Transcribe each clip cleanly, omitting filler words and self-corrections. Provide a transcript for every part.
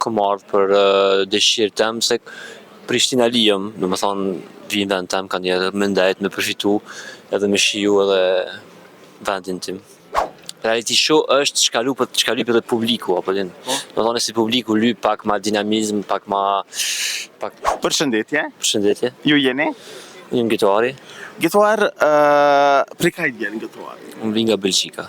Kom ardhë për dëshirë tem se prishtinali jom, domethonë vi n'vend tem kanjherë me ndejt me përfitu edhe me shiju edhe vendin tim. Reality show është çka lupet çka lyp edhe publiku apo din. Domethonë nëse publiku lyp pak ma dinamizëm, pak ma pak Përshëndetje. Përshëndetje. Ju jeni? Unë jam Getoari. Getoar, prej kah vjen Getoari? Unë vi nga Belgjika.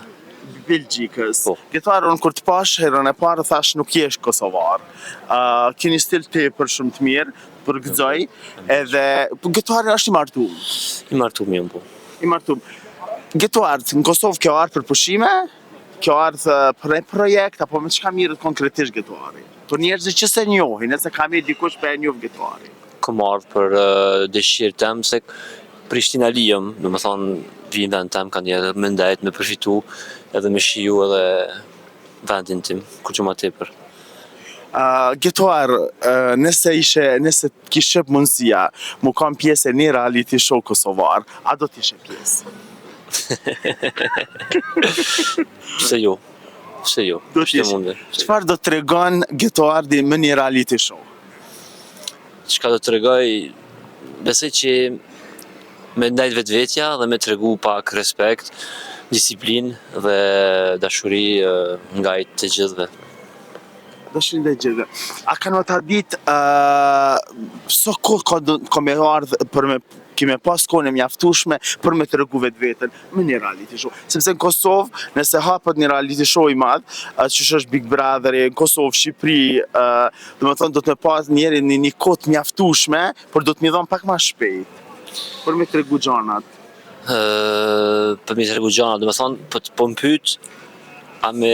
Belgjikës. Po. Getoar, unë kur të pash herën e parë thash nuk je kosovar. Uh, ke një stil tepër shumë të mirë, përgëzoj. Edhe po, Getoari është i martum. I martum jam po. I martum. Getoar, në Kosovë ke ardhë për pushime, ke ardhë për një projekt apo me çka mirret konkretisht Getoari? Për njerëzit që s'e njohin, nëse ka me dikush pa e njoh Getoari. Kom ardhë për uh, dëshirë tem se prishtinali jam, domethonë vi n'vend tem kanjherë me ndejt me përfitu edhe me shiju edhe vendin tim, kurgjo ma tepër. Uh, Getoar, uh, nëse ishe, nëse të kishe mundësia, mu kanë pjesë e një reality show kosovar, a do të ishe pjesë? Pse jo? Pse jo? Do të ishe. Çfarë do të tregon Getoardi më një reality show? Çka do të tregoj, besoj që me ndajt vetvetja dhe me tregu pak respekt, disiplinë dhe dashuri nga i të gjithëve. Dashuri ndaj gjithëve. A kanë me ta ditë uh, sa kohë ka, do, ka me ardhë për me ki me pas kohën e mjaftueshme për me tregu vetveten me një reality show. Sepse në Kosovë, nëse hapet një reality show i madh, uh, që është Big Brother, në Kosovë, Shqipëri, uh, do të thonë do të me pas njeri një, një kohë të mjaftueshme, por do të më dhon pak më shpejt për me tregu gjanat. Ë, për me tregu gjanat, do të thonë, po po më pyet a me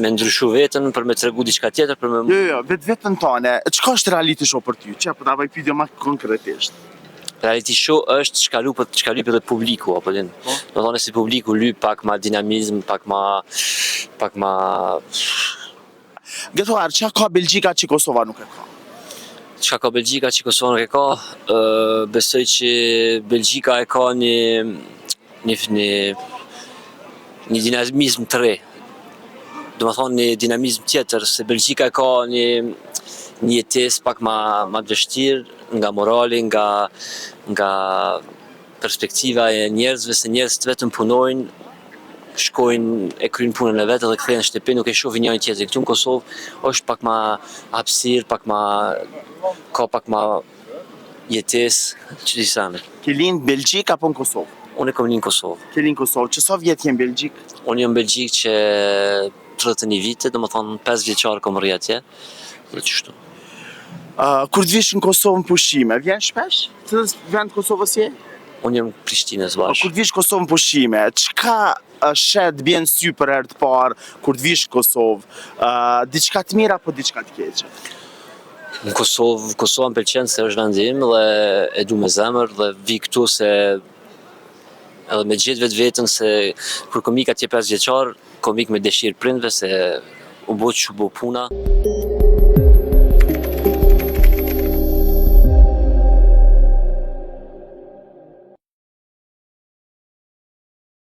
me ndryshu veten për me tregu diçka tjetër për me Jo, jo, jo, vetveten tane. Çka është reality show për ty? Që po ta bëj pyetje më konkretisht. Reality show është çka lupet çka lyp edhe publiku apo din. Po. Do thonë se publiku lyp pak ma dinamizëm, pak ma pak ma Getoar, çka ka Belgjika që Kosova nuk e ka? Çka ka Belgjika që Kosova nuk e ka? Ë besoj që Belgjika e ka një një një një dinamizëm të re. Do të thonë një dinamizëm tjetër, se Belgjika e ka një një jetesë pak ma ma të vështirë nga morali, nga nga perspektiva e njerëzve, se njerëzit vetëm punojnë, shkojnë e kryjnë punën e vet edhe kthehen në shtëpi, nuk e shohin njëri tjetrin. Këtu në Kosovë është pak ma hapësirë, pak ma ka pak ma jetesë, që di sene. Ke lind Belgjik apo në Kosovë? Unë e kom lind në Kosovë. Ke lind në Kosovë. Që sa vjet je në Belgjik? Unë jam në Belgjik që 31 vite, do më thonë 5 vjeqar kom rri atje, dhe qështu. Uh, kur të vish në Kosovë në pushime, vjen shpesh? Cilës vend Kosovës je? Unë jam Prishtinës Po, bash. kur të vish në Kosovë në pushime, çka uh, shet bjen në sy për herë të parë kur të vish në Kosovë? Uh, diçka të mirë apo diçka të keqe? Në Kosovë, Kosova më pëlqen se është vendi im dhe e du me zemër dhe vi këtu se edhe me gjetë vetveten se kur kom ik atje 5 vjeçar, kom ik me dëshirë prindve se u bo që u bo puna.